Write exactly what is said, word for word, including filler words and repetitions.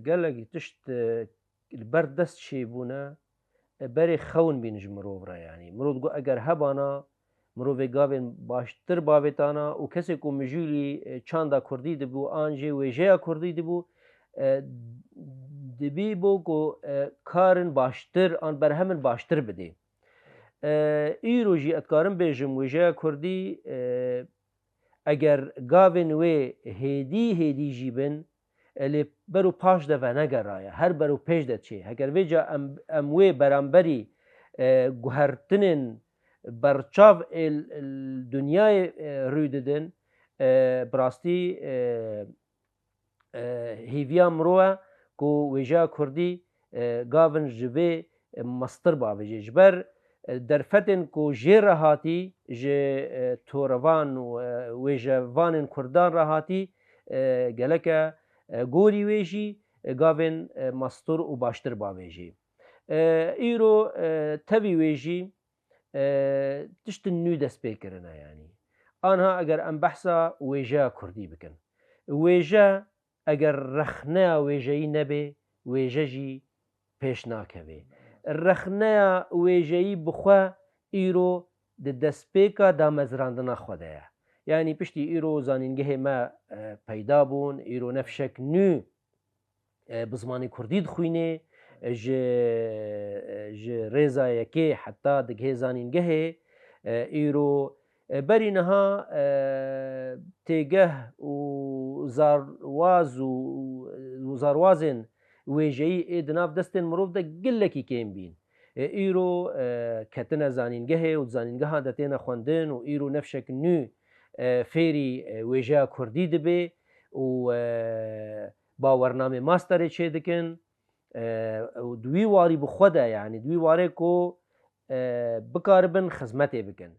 Gelekî tişt, e, li ber dest çêbûne, e, berê xewn bîn ji mirov re, yanî. Mirov digot, eger hebana, mirovê gavên baştir bavêtana û kesê ku mijûlî, e, çanda kurdî dibû, an jê wêjeya kurdî dibû, e, dibî bo ku, e, karin baştir, an berhemin baştir bidê. E, îro jî ez dikarim bêjim, wêjeya kurdî, e, eger gavên wê hêdî hêdî jî bin, e, lê ber û paş de venegeraye, her ber û pêş de çê. Heger vêca em, em wê beramberî, e, guhertinên berçav ê l-, l-, dinyayê, e, rû didin, e, bi rastî, e, e, hêviya mirov e ku wêjeya kurdî, e, gavin ji vê, e, mestir bavêje. Ji ber, e, derfetên ku jê re hatî, ji, e, torevan û, e, wêjevanên kurdan re hatî, e, geleke, e, gorî wê jî, e, gavên, e, mestir û baştir bavêjî. E, îro, e, tevî wê jî, e, tiştin nû dest pê kirine, yanî. Anha eger em behsa wêjeya kurdî bikin. Wêje eger rexneya wêjeyî nebe, wêje jî pêş nakeve. Rexneya wêjeyî bi xwe îro di destpêka damezrandina xwe de ye. Yanî piştî îro zanîngehê me, e, peyda bûn, îro ne fişek nû, e, bi zimanê kurdî dixwînê, e, ji, e, ji rêza yekê heta digihê zanîngehê, e, îro, e, berî niha, e, têgeh û zarwaz û, û zarwazên wêjeyî ê di nav destên mirov de gelekî kêm bîn. E, îro, e, ketine zanîngehê û di zanîngehan de têne xwendin û îro ne fişek nû, e, fêrî, e, wêjeya kurdî dibe û, e, bawernamê masterê çê dikin, e, û di wî warî bi xwe de, yanî di wî warê ku, e, bikaribin xizmetê bikin.